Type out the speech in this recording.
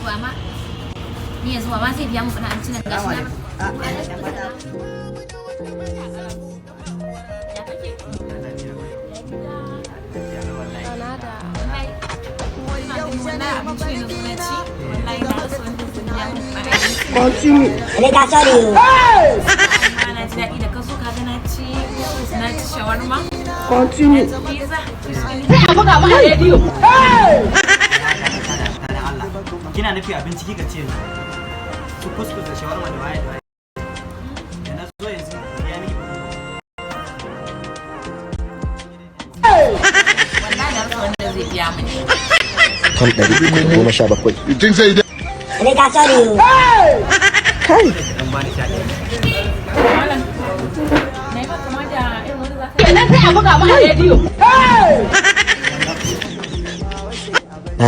Wa ma ni yanzu wa ma zai biya mu kuɗin abincin nan? Gashi na. Ya kake? Wallahi ina ganin wannan abinci ne na zo na ci. Wallahi na rasa wanda zai biya mu kuɗin abincin. Continue. Amma na ji daɗi da ka zo, ka ga na ci, na ci shawarma, Continue. na ci pizza. Sai a buga mu a rediyo. Dan Allah, kina nufi abinci kika ce yanzu? Su kuskus da shawarma da waye da waye. Da na zo yanzu ya miki kuɗi. Wallahi na rasa wanda zai biya mu ne. Kan 317. You think say you Kai. Dan bani 11. Malam, na yi maka kama da irin wanda za ka Kenan sai a buga mu a rediyo. Na